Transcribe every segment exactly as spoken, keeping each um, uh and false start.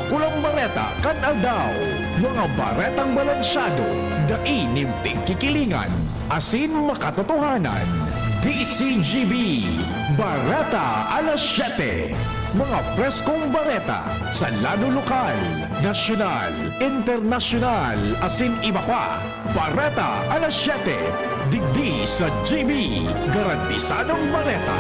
Dakul ang bareta kan aldaw. Mga baretang balansyado, dai nin pigkikilingan, asin makatotohanan. D C G B, Bareta alas siyete. Mga preskong bareta sa lado lokal, nasyonal, internasyonal, asin iba pa. Bareta alas siyete, digdi sa G B, garantisadong bareta.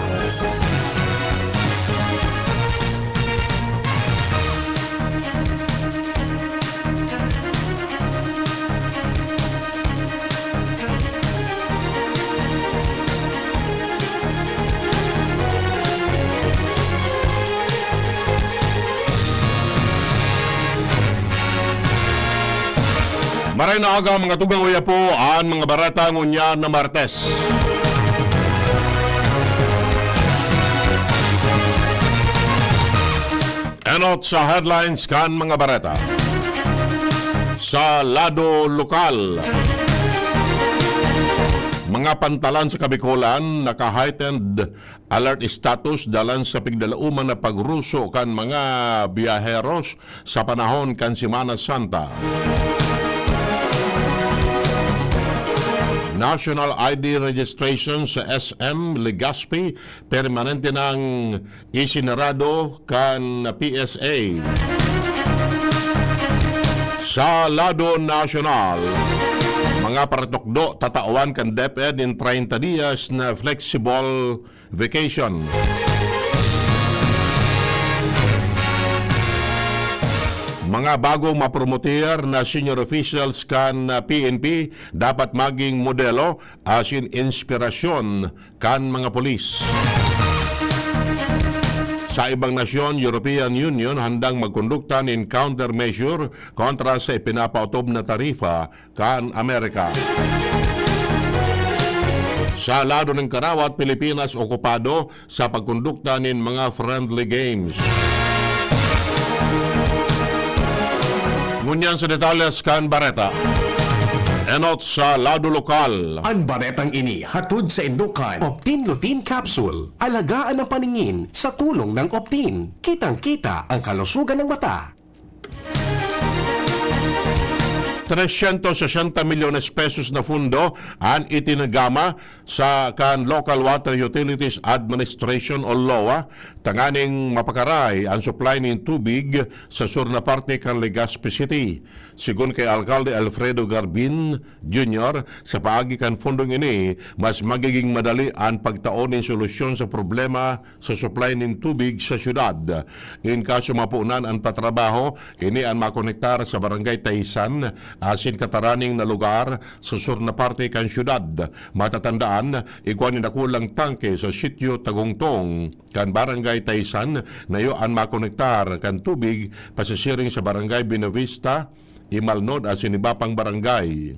Maray na aga, mga tugang, uya po an mga bareta ngunyan na Martes. Enot sa headlines kan mga bareta. Sa lado lokal, mga pantalan sa Kabikolan naka-heightened alert status dalan sa pigdalauman na pagruso kan mga biyaheros sa panahon kan Semana Santa. National I D registration sa S M Legazpi permanente nang isinarado kan P S A. Sa lado nasyonal, mga paratukdo tatawan kan DepEd nin treinta dias na flexible vacation. Mga bagong mapromoter na senior officials kan P N P dapat maging modelo asin inspirasyon kan mga pulis. Sa ibang nasyon, European Union handang magkondukta nin countermeasure kontra sa ipinapaotob na tarifa kan Amerika. Sa lado nin karawat, Pilipinas okupado sa pagkondukta nin mga friendly games. Ngunyan sa detalles kan bareta. Enot sa lado lokal. An baretang ini hatod saindo kan Optin Lutein Capsule. Alagaan ang paningin sa tulong ng Optin. Kitang-kita ang kalusugan ng mata. Trescientos sesenta milyones pesos na pundo an itinagama sa kan Local Water Utilities Administration o lowa tanganing mapakaray an supply nin tubig sa sur na parte kan Legazpi City. Segun kay Alkalde Alfredo Garbin Junior, sa paagi kan pundong ini, mas magiging madali an pagtao nin solusyon sa problema sa supply nin tubig sa syudad. In kaso mapunan an patrabaho, ini an makonektar sa Barangay Taysan asin Kataraning na lugar sa sur na parte kan syudad. Matatandaan, igwa nin dakulang tangke sa Sitio Tagungtong kan Barangay Taysan na iyo an makonektar kan tubig pasisiring sa Barangay Buenavista, Imalnod asin iba pang barangay.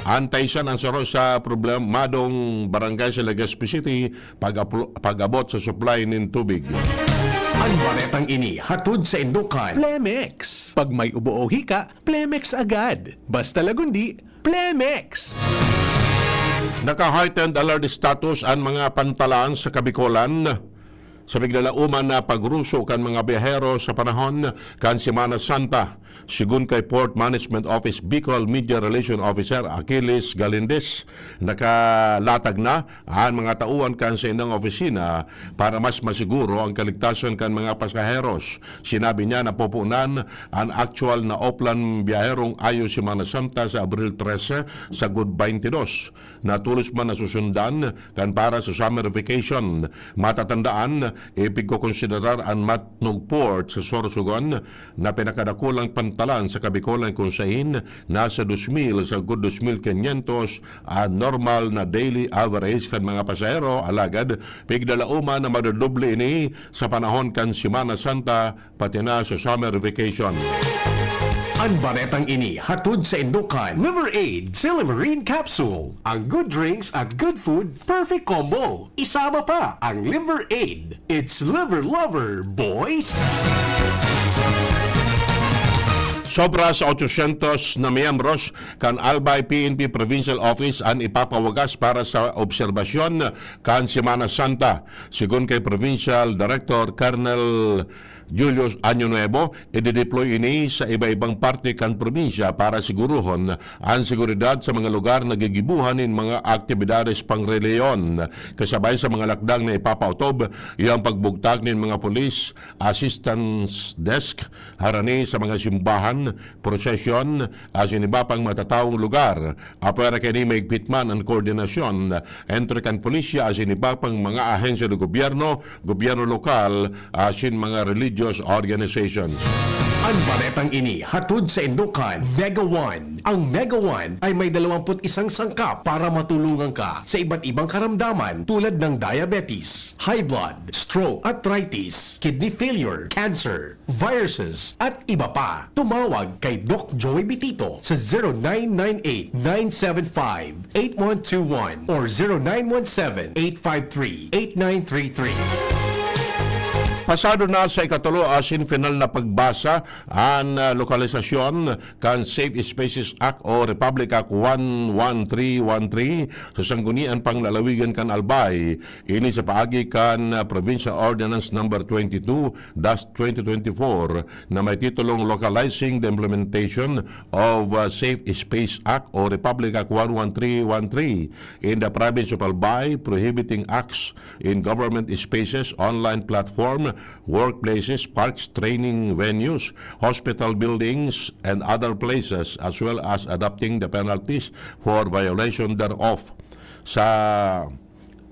An Taysan an saro sa problemadong barangay sa Legazpi City pag-aplo-, pag-abot sa supply nin tubig. An baretang ini hatod saindo kan Plemex. Pag may ubo o hika, Plemex agad. Basta Lagundi, Plemex! Naka-heightened alert status an mga pantalan sa Kabikolan sa piglalauman na pagruso kan mga biyahero sa panahon kan Semana Santa. Segun kay Port Management Office Bicol Media Relation Officer Achilles Galindez, nakalatag na an mga tauan kan saindang opisina para mas masiguro ang kaligtasan kan mga pasaheros. Sinabi niya na pupunan an aktuwal na Oplan biyaherong ayo Semana Santa sa Abril trese sagkod baynte dos. Natolos man nasusundan kan para sa summer vacation. Matatandaan, ipigkokonsiderar an Matnog Port sa Sorsogon na pinakadakulang pantalan sa Kabikolan, kun sain nasa dos mil sagkod dos mil kinyentos an normal na daily average kan mga pasahero, alagad piglalauman na madodoble ini sa panahon kan Semana Santa, pati na sa summer vacation. An baretang ini hatod saindo kan Liver Aid Silymarin Capsule. Ang good drinks at good food, perfect combo. Isama pa ang Liver Aid. It's Liver Lover, boys! Sobra sa otsosyentos na miyembros kan Albay P N P Provincial Office an ipapawagas para sa obserbasyon kan Semana Santa. Segun kay Provincial Director Colonel Julius Año Nuevo, idideploy ini sa iba-ibang parte kan probinsya para siguruhon an seguridad sa mga lugar na gigibohan nin mga aktibidades pangrelihiyon, kasabay sa mga lakdang na ipapaotob, iyang pagbugtak nin mga police assistance desk harani sa mga simbahan, prosesyon, asin iba pang matatawong lugar. Apwera kaini, maigpit man an koordinasyon entre kan pulisya asin iba pang mga ahensya ng gobyerno, gobyerno lokal, asin mga religious organizations. An baretang ini hatod sa Indokan, Mega One. Ang Mega One ay may dalawampu't isang sangkap para matulungan ka sa iba't ibang karamdaman tulad ng diabetes, high blood, stroke, arthritis, kidney failure, cancer, viruses, at iba pa. Tumawag kay Doc Joey Bitito sa zero nine nine eight, nine seven five, eight one two one or zero nine one seven, eight five three, eight nine three three. Pasado na sa ikatulo asin final na pagbasa an, ah, lokalisasyon kan Safe Spaces Act o Republic Act one one three one three sa Sangguniang Panglalawigan kan Albay. Ini sa paagi kan, ah, Provincial Ordinance Number twenty-two dash twenty twenty-four na may titulong Localizing the Implementation of, ah, Safe Space Act o Republic Act one one three one three in the province of Albay, prohibiting acts in government spaces, online platform, workplaces, parks, training venues, hospital buildings, and other places, as well as adopting the penalties for violation thereof. Sa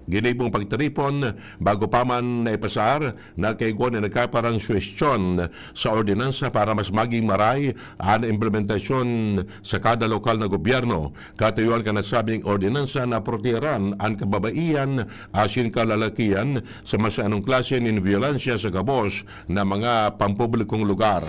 ginibong pagtiripon, bago pa man naipasar, nagkaigwa na nagkaparang suwestyon sa ordinansa para mas maging maray an implementasyon sa kada lokal na gobyerno. Katuyuan kan nasabing ordinansa na proteheran an kababaihan asin kalalakihan sa masanong klase nin biyolensya sa gabos na mga pampublikong lugar.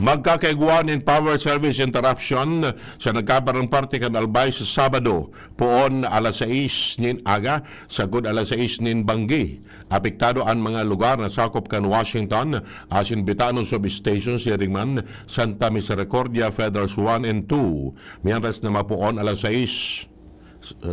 Magkakaigwa nin power service interruption sa nagkaparang parte kan Albay sa Sabado, poon alas sais nin aga, sagkod alas sais nin banggi. Apektado an mga lugar na sakop kan Washington asin Betano Substation, siring man Santa Misericordia Federals one and two. Mientras na mapoon alas sais,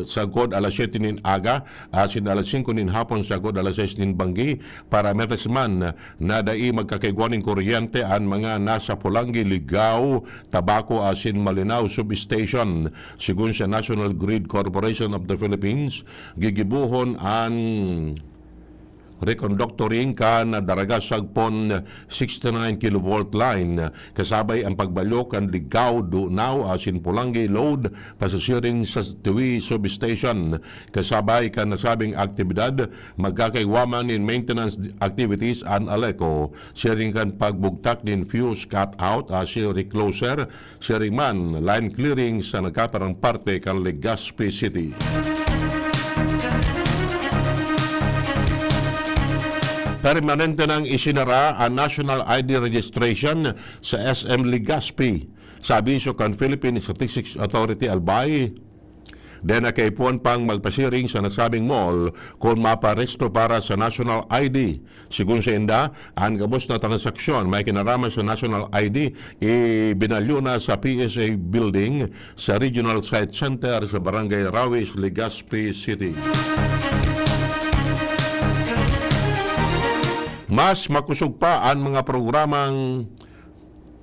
sagkod alas siyete nin aga, asin alas singko nin hapon sagkod alas sais nin banggi, para mientras man na dai magkakaigwa nin kuryente an mga nasa Polangui, Ligao, Tabaco asin Malinao Substation. Sigon sa National Grid Corporation of the Philippines, gigibohon an reconductoring kan Daraga Sagpon sixty-nine kilovolt line, kasabay an pagbalyo kan Ligao, Dunao asin Polangui load pasasiring sa Tiwi Substation, kasabay kan nasabing aktibidad. Magkakaigwa man nin maintenance activities an ALECO, siring kan pagbugtak nin fuse cutout asin recloser, siring man line clearing sa nagkaparang parte kan Legazpi City. Permanente nang isinara an National I D registration sa S M Legazpi, sa abiso kan Philippine Statistics Authority, Albay. Dai na kaipuhan pang magpasiring sa nasabing mall kun maparesto para sa National I D. Sigon sainda, an gabos na transaksyon may kinaraman sa National I D, ibinalyo na sa P S A Building sa Regional Site Center sa Barangay Rawis, Legazpi City. Mas makusog pa an mga programang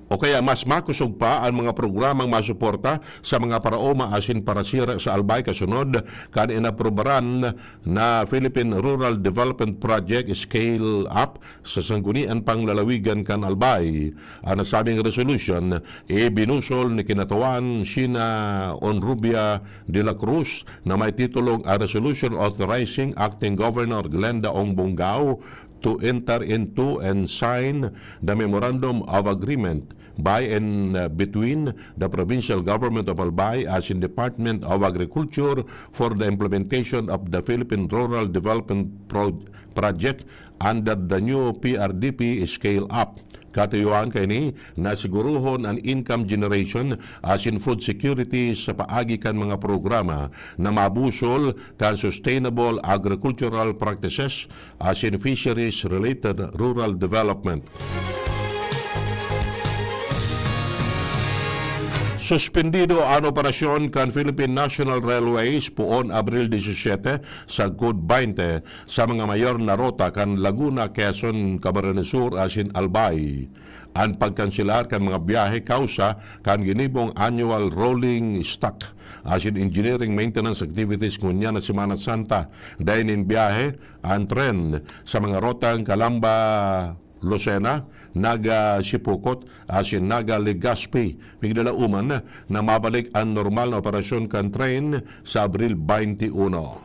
o kaya mas makusog pa an mga programang masuporta sa mga paraoma asin parasira sa Albay kasunod kan inaprubaran na Philippine Rural Development Project Scale Up sa Sangguniang Panglalawigan kan Albay. An nasabing resolution, ibinusol ni Kinatawan Sheena Honrubia de la Cruz na may titulong a Resolution Authorizing Acting Governor Glenda Ong Bongao to enter into and sign the Memorandum of Agreement by and, uh, between the Provincial Government of Albay asin Department of Agriculture for the implementation of the Philippine Rural Development Pro-, Project under the new P R D P Scale Up. Katuyuan kaini na siguruhon an income generation asin food security sa paagi kan mga programa na mabusol kan sustainable agricultural practices asin fisheries-related rural development. Suspendido an operasyon kan Philippine National Railways poon Abril disisiete sagkod baynte sa mga mayor na rota kan Laguna, Quezon, Camarines Sur asin Albay. An pagkanselar kan mga biyahe kawsa kan ginibong annual rolling stock asin engineering maintenance activities ngunyan na Semana Santa. Dai nin biyahe an tren sa mga rotang Calamba, Lucena, Naga Sipocot, asin Naga Legazpi. Piglalauman na mabalik an normal na operasyon kan train sa Abril twenty-one.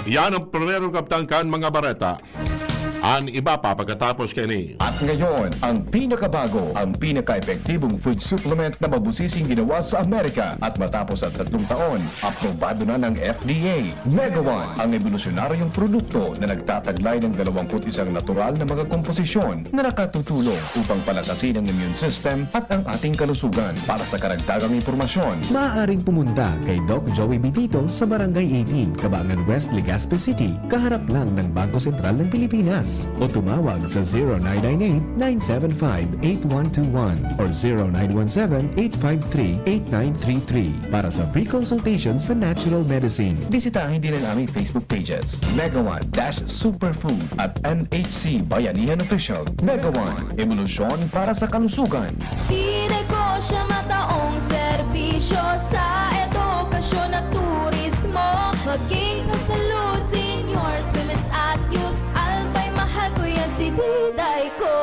Yan ang primerong kabtang kan mga bareta. An iba pa pagkatapos kaini. At ngayon, ang pinakabago, ang pinaka-epektibong food supplement na mabusising ginawa sa Amerika. At matapos ang tatlong taon, aprobado na ng F D A. Mega One, ang ebolusyonaryong produkto na nagtataglay ng dalawampu't isang natural na mga komposisyon na nakatutulong upang palakasin ang immune system at ang ating kalusugan. Para sa karagdagang impormasyon, maaaring pumunta kay Doc Joey Bitito sa Barangay eighteen, Cabangan West, Legazpi City, kaharap lang ng Bangko Sentral ng Pilipinas. O tumawag sa zero nine nine eight, nine seven five, eight one two one or zero nine one seven, eight five three, eight nine three three para sa free consultation sa natural medicine. Bisitahin din ang aming Facebook pages, Mega One dash Superfood at M H C Bayanihan Official. Mega One, ebolusyon para sa kalusugan. Pinegosyo, mataong serbisyo sa edukasyon at turismo. Maging sa salud, seniors, women's at youth. Albay, mahal ko yan, si Diday ko.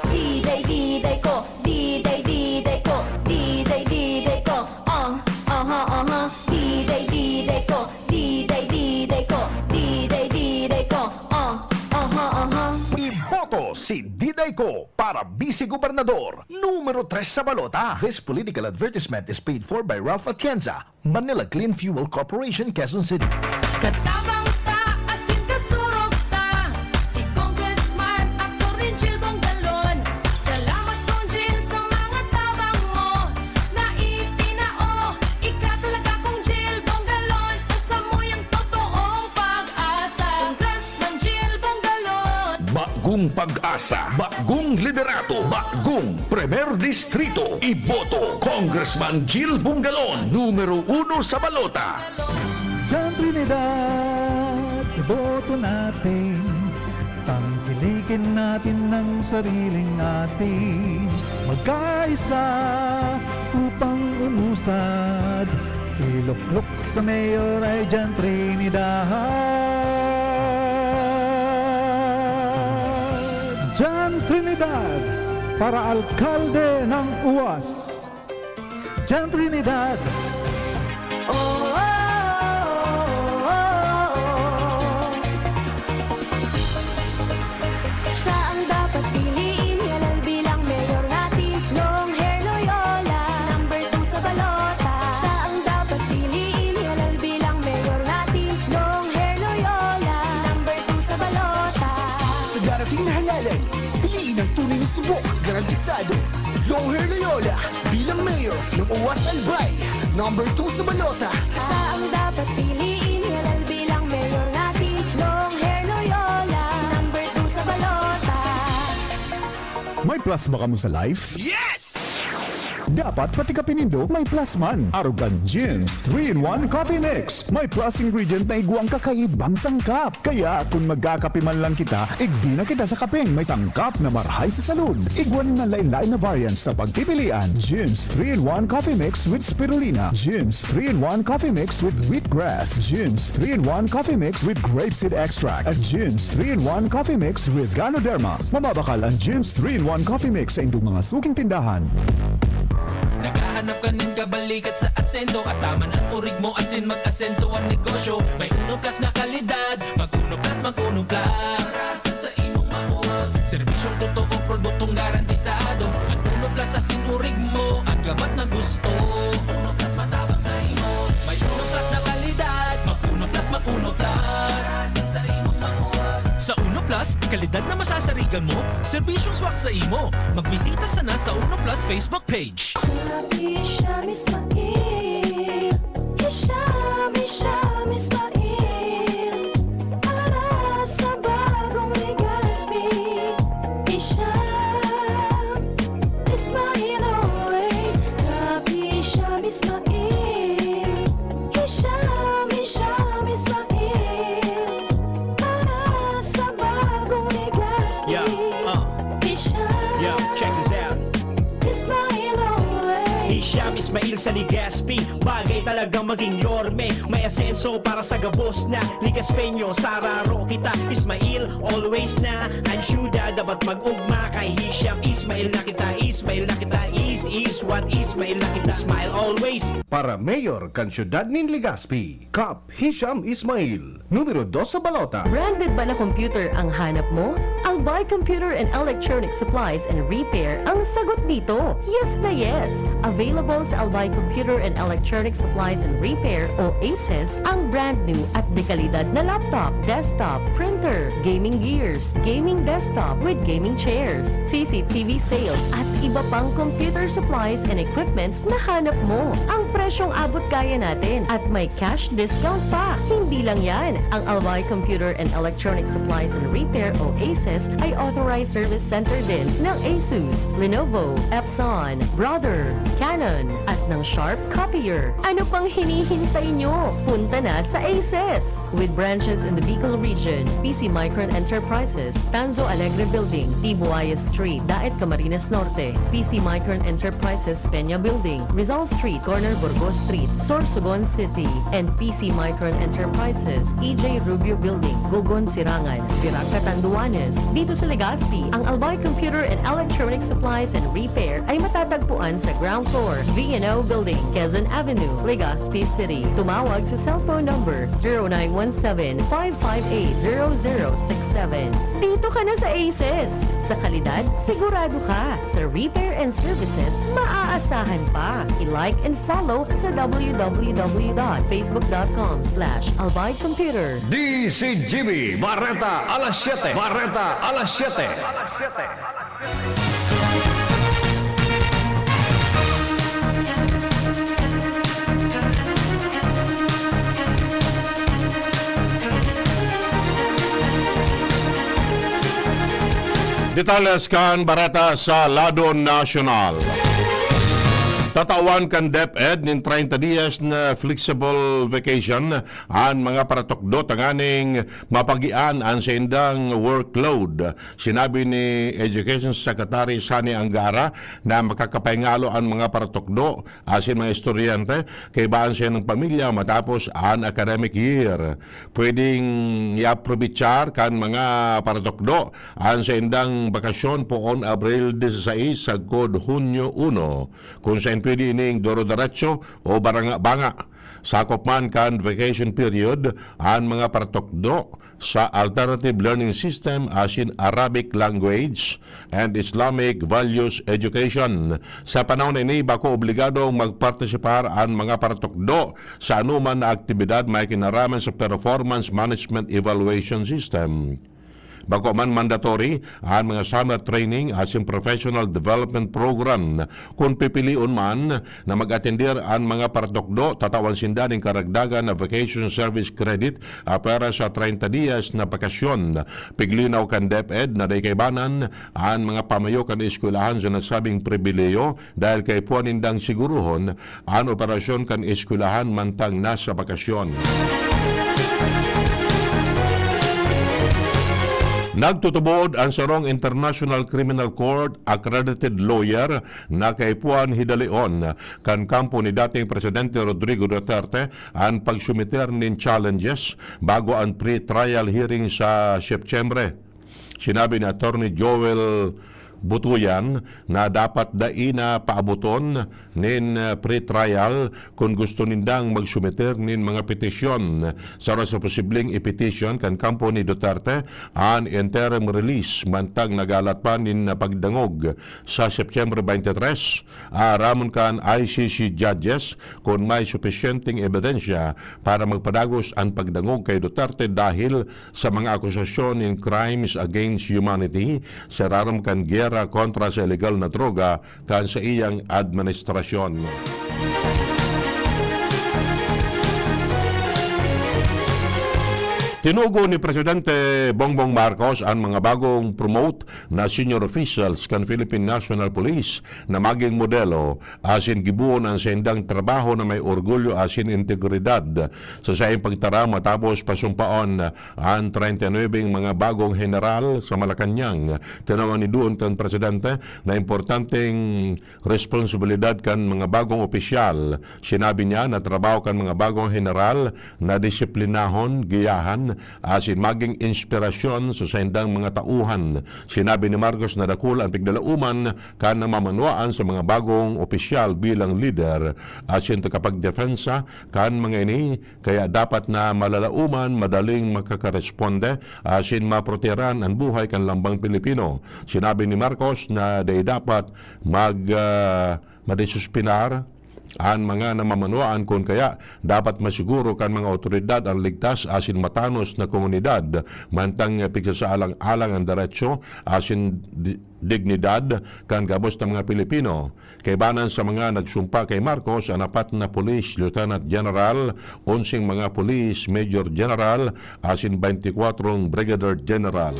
Diday, Diday ko. Diday, Diday ko. Diday, Diday ko. Ah, aha, aha. Diday, Diday ko. Diday, Diday ko. Diday, Diday ko. Ah, aha, aha. Iboto si Diday ko para Vice Gobernador, numero tres sa balota. This political advertisement is paid for by Ralph Atienza, Manila Clean Fuel Corporation, Quezon City. Katabang ta, asin kasurog ta, si Congressman Attorney Jil Bongalon. Salamat, Cong Jil, sa mga tabang mo na itinao. Ika talaga, Cong Jil Bongalon, asa mo yang totoong pag-asa. Congressman Jil Bongalon. Bagong pag-asa, bagong liderato, bagong Primer Distrito. Iboto, Congressman Jil Bongalon, numero uno sa balota. Diyan, Trinidad, iboto natin. Tangkilikin natin ang sariling atin. Magkaisa upang umusad. Iluklok sa mayor ay Diyan, Trinidad. Diyan, Trinidad, para alkalde ng uwas. Diyan, Trinidad. Oh, oh, oh, oh, oh. Siya ang dapat piliin, halal bilang mayor natin, long hair Loyola, number two sa balota. Siya ang dapat piliin, halal bilang mayor natin, long hair Loyola, number two sa balota. Sa darating na halalan, piliin ang tunay na subok, garantisado. Long hair Loyola bilang mayor ng Uwas Albay, number two sa balota. Siya ang dapat piliin, halal bilang mayor natin, long hair Loyola, number two sa balota. May plus ba kamo sa life? Yes! Dapat pati kape nindo may plus man. Arog kan Jim's three-in-one Coffee Mix. May plus ingredient na igwang kakaibang sangkap. Kaya kun magkakape man lang kita, igdi na kita sa kapeng may sangkap na marhay sa salud. Igwa nin lain-lain na variants na pagpipilian. Jim's three-in-one Coffee Mix with Spirulina. Jim's three-in-one Coffee Mix with Wheatgrass. Jim's three-in-one Coffee Mix with Grapeseed Extract. At Jim's three-in-one Coffee Mix with Ganoderma. Mamabakal ang Jim's three-in-one Coffee Mix sa indong mga suking tindahan. Naghahanap ka nin kabalikat sa asenso, ataman an orig mo asin mag-asenso an negosyo. May Uno Plus na kalidad, mag Uno Plus, mag Uno Plus. Asa sa imong mauwag. Serbisyong totoo, produktong garantisado. An Uno Plus asin orig mo, an gabat na gusto. Uno Plus matabang sa imo. May Uno Plus na kalidad, mag Uno Plus, mag Uno Plus. Asa sa imong mauwag. Sa Uno Plus, kalidad na masasarigan mo, serbisyong swak sa imo. Magbisita sana sa Uno Plus Facebook page. Happy Sham Ismail. Hisham, Hisham Ismail. Para sa bagong Legazpi. Hisham. Sa Legazpi, bagay talaga maging yorme. May asenso para sa gabos na Legazpeño. Sararo kita, Ismail, always na. Ang syudad dapat mag-ugma. Kay Hisham, Ismail na kita, Ismail na kita. Is, is what, Ismail na kita. Smile always. Para mayor kan syudad nin Legazpi, Kap Hisham Ismail, numero dos sa balota. Branded ba na computer ang hanap mo? Albay Computer and Electronic Supplies and Repair ang sagot dito. Yes na yes! Available sa Albay Computer and Electronic Supplies and Repair o ACES ang brand new at dekalidad na laptop, desktop, printer, gaming gears, gaming desktop with gaming chairs, C C T V sales at iba pang computer supplies and equipments na hanap mo. Ang presyong abot kaya natin at may cash discount pa. Hindi lang yan, ang Albay Computer and Electronic Supplies and Repair o ACES ay authorized service center din ng Asus, Lenovo, Epson, Brother, Canon, at ng Sharp Copier. Ano pang hinihintay nyo? Punta na sa ACES! With branches in the Bicol region, P C Micron Enterprises, Tanzo Alegre Building, Tibuaya Street, Daet, Camarines Norte, P C Micron Enterprises, Peña Building, Rizal Street, corner Burgos Street, Sorsogon City, and P C Micron Enterprises, E J Rubio Building, Gogon, Sirangan, Virac, Catanduanes. Dito sa Legazpi, ang Albay Computer and Electronic Supplies and Repair ay matatagpuan sa ground floor, V and O Building, Quezon Avenue, Legazpi City. Tumawag sa cellphone number zero nine one seven, five five eight, zero zero six seven. Dito ka na sa ACES. Sa kalidad, sigurado ka. Sa repair and services, maaasahan pa. I-like and follow sa w w w dot facebook dot com slash albay computer. D C G B, Bareta alas siyete. Bareta alas siyete. Detalles kan bareta sa lado nasyonal. Tatawan kan DepEd nin treinta dias na flexible vacation an mga paratukdo tanganing mapagian an saindang workload. Sinabi ni Education Secretary Sonny Angara na makakapahingalo an mga paratukdo asin mga estudyante kaiba an saindang pamilya matapos an academic year. Pwedeng i-aprovechar kan mga paratukdo an saindang bakasyon poon Abril dieciséis sagkod Hunyo uno, kun saen pwede ining duro-diretso o baranga-banga. Sakop man kan vacation period an mga paratukdo sa alternative learning system asin Arabic language and Islamic values education. Sa panahon na ini, bako obligadong magpartisipar an mga paratukdo sa anoman na aktibidad may kinaraman sa performance management evaluation system. Bako man mandatory an mga summer training asin professional development program. Kun pipilion man na mag-atender an mga paratukdo, tatawan sinda nin karagdagan na vacation service credit apwera sa treinta dias na bakasyon. Piglinaw kan DepEd na dai kaibanan an mga pamayo kan eskwelahan sa nasabing pribilehiyo dahil kaipuhan nindang sigurohon an operasyon kan eskwelahan mantang nasa bakasyon. Nagtutubod an sarong International Criminal Court accredited lawyer na kaipuhan hidaleon kan kampo ni dating Presidente Rodrigo Duterte an pagsumiter nin challenges bago an pre-trial hearing sa Setyembre. Sinabi ni Attorney Joel Butuyan na dapat dai na paaboton nin, ah, pre-trial kun gusto nindang magsumiter nin mga petisyon. Sa oras na posibleng i-petition kan kampo ni Duterte an interim release mantang nagalat pa nin pagdangog sa Setyembre twenty-three. Aaramon kan I C C judges kun may supisyenteng ebidensya para magpadagos an pagdangog kay Duterte dahil sa mga akusasyon nin crimes against humanity sa irarom kan giyera kontra sa ilegal na droga kan saiyang administrasyon. Tinugon ni Presidente Bongbong Marcos an mga bagong promote na senior officials kan Philippine National Police na magin modelo asin gibohon an saindang trabaho na may orgulyo asin integridad. Sa saiyang pagtara matapos pasumpaon an treinta y nuebe mga bagong heneral sa Malacañang, tinawan nidoon kan Presidente na importanteng responsibilidad kan mga bagong opisyal. Sinabi niya na trabaho kan mga bagong heneral na disiplinahon, giyahan, asin magin inspirasyon sa saindang mga tauhan. Sinabi ni Marcos na dakula an piglalauman kan namamanwaan sa mga bagong opisyal bilang lider asin tagapagdepensa kan mga ini, kaya dapat na malalauman, madaling makakaresponde, asin maproteran an buhay kan lambang Pilipino. Sinabi ni Marcos na dai dapat mag, ah, madisuspinar an mga namamanwaan, kun kaya dapat masiguro kan mga awtoridad an ligtas asin matanos na komunidad, mantang pigsasaalang-alang an deretso asin di-, dignidad kan gabos na mga Pilipino. Kaibanan sa mga nagsumpa kay Marcos, an apat na Police Lieutenant General, onseng mga Police Major General, asin baynti kwatro Brigadier General.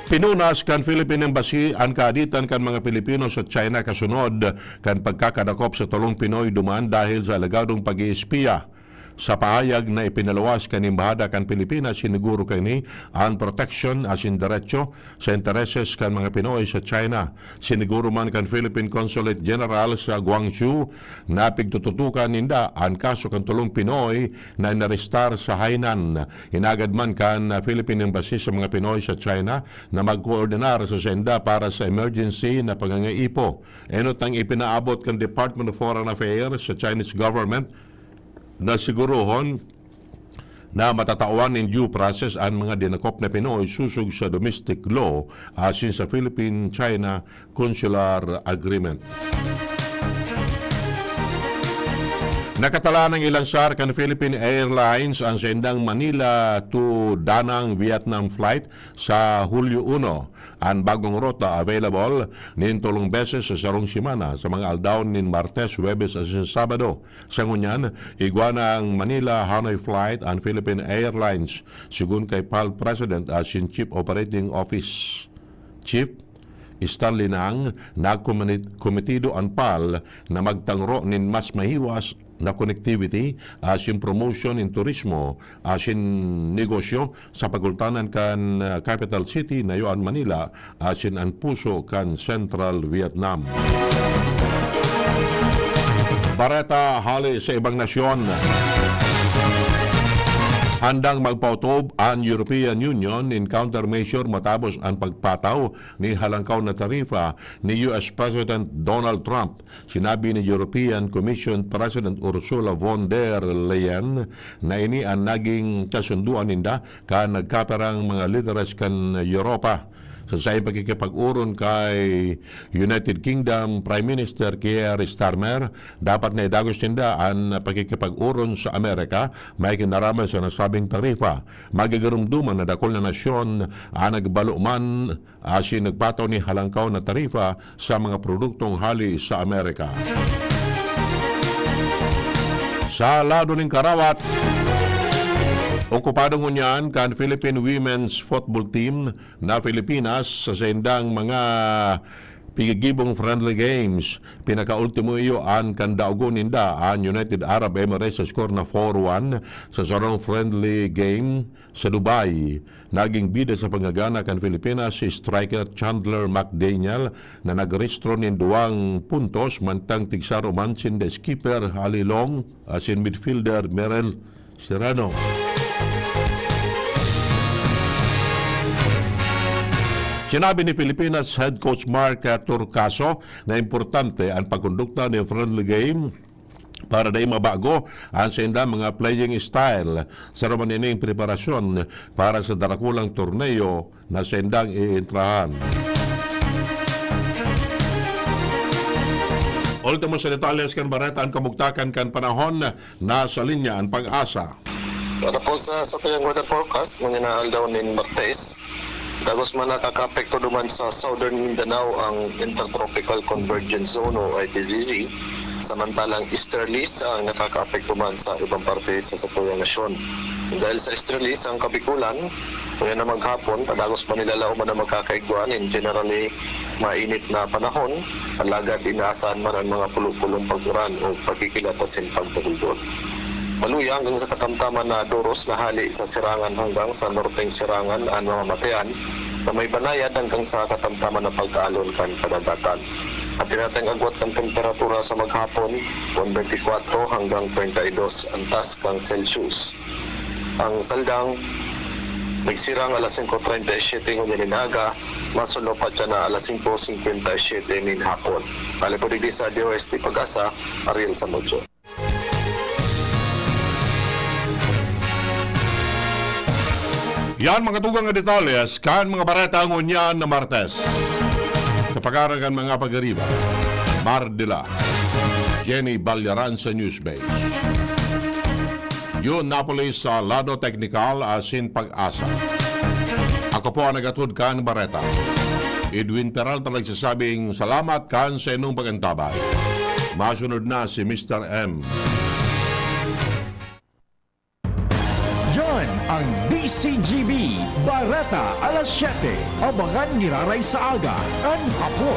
Pinunas kan Philippine Embassy an kaaditan kan mga Pilipino sa China kasunod kan pagkakadakop sa tolong Pinoy duman dahil sa alegadong pag-iispiya. Sa pahayag na ipinaluwas kan Embahada kan Pilipinas, siniguro kaini an proteksyon asin deretso sa intereses kan mga Pinoy sa China. Siniguro man kan Philippine Consulate General sa Guangzhou na pigtututukan ninda an kaso kan tolong Pinoy na inarestar sa Hainan. Hinagad man kan Philippine Embassy sa mga Pinoy sa China na magkoordinar sa sainda para sa emergency na pangangaipo. Enot ang ipinaabot kan Department of Foreign Affairs sa Chinese government na sigurohon na matatawan nin due process an mga dinakop na Pinoy sosog sa domestic law asin sa Philippine-China Consular Agreement. Nakatalaan ang ilansar kan Philippine Airlines an saindang Manila to Da Nang, Vietnam flight sa Hulyo uno. An bagong rota available nin tolong beses sa sarong semana, sa mga aldaw nin Martes, Huwebes asin Sabado. Sa ngunyan, igwa na ang Manila-Hanoi flight an Philippine Airlines, segun kay PAL President asin Chief Operating Office Chief Stanley Nang. Nagkomiti-, komitido an PAL na magtangro nin mas mahiwas na connectivity asin promotion nin turismo asin negosyo sa pagultanan kan, ah, capital city na iyo an Manila asin an puso kan Central Vietnam. Bareta hali sa ibang nasyon. Handang magpaotob an European Union nin countermeasure matapos an pagpataw nin halangkaw na tarifa ni U S President Donald Trump. Sinabi ni European Commission President Ursula von der Leyen na ini an naging kasundoan ninda kan nagkapirang mga lideres kan Europa. Sa saiyang pakikipag-oron kay United Kingdom Prime Minister Keir Starmer, dapat na idagos ninda an pakikipag-oron sa Amerika may kinaraman sa nasabing tarifa. Magigarumduman na dakul na nasyon an nagbalo man asin nagpataw nin halangkaw na tarifa sa mga produktong hali sa Amerika. Sa lado nin karawat, okupado ngunyan kan Philippine Women's Football Team na Filipinas sa saindang mga pigigibong friendly games. Pinakaultimo iyo an kandaogon ninda, an United Arab Emirates, sa score na four one sa sarong friendly game sa Dubai. Naging bida sa pangagana kan Pilipinas si striker Chandler McDaniel na nagrehistro nin duwang puntos, mantang tigsaro man sinda skipper Ali Long asin midfielder Merel Serrano. Sinabi ni Pilipinas head coach Mark Torcaso na importante an pagkondukta nin friendly game para dai mabago an saindang mga playing style. Saro man ining preparasyon para sa darakulang torneo na saindang ientrahan. Ultimo sa detalles kan bareta, an kamugtakan kan panahon, nasa linya an PAGASA. Para po sa satuyang weather forecast, ngunyan na aldaw nin Martes, Dagos man nakakaapekto duman sa Southern Mindanao ang Intertropical Convergence Zone o I T Z Z, samantalang easterlies ang nakakaapekto man sa ibang parte sa satuyang nasyon. Dahil sa easterlies ang Kabikulan, ngayon na maghapon, padagos man nilalaoman na magkakaigwa nin generally mainit na panahon, alagad inaasahan man ang mga pulo-pulong pag-uran o pagkikilat asin pagbuldol. Maluya hanggang sa katamtaman na doros na hali sa Sirangan hanggang sa Norteng Sirangan an mga matean na may banayad hanggang sa katamtaman na pagkaalon kan kadagatan. Atin natang agwat kan temperatura sa maghapon, twenty-four hanggang thirty-two antas kan Celsius. Ang Saldang nagsirang alas singko treinta y siete ngunyan nin aga, masunod pa dyan na alas singko singkwenta y siete nin hapon. Hali po digdi sa D O S T Pag-asa, Ariel Samudio. Yan mga tugang nga detalles kan mga bareta ngunyan na Martes. Sa pagkaragan mga pagariba, Mardila, Jenny Ballaran sa Newsbase. Jun Napoles sa lado teknikal asin pag-asa. Ako po ang nagatud kan bareta. Edwin Peralta nagsasabing salamat kan sa inong pag-antabay. Masunod na si Mister M. Yan ang D C G B, Bareta alas siyete. Abangan giraray sa aga, kan hapon.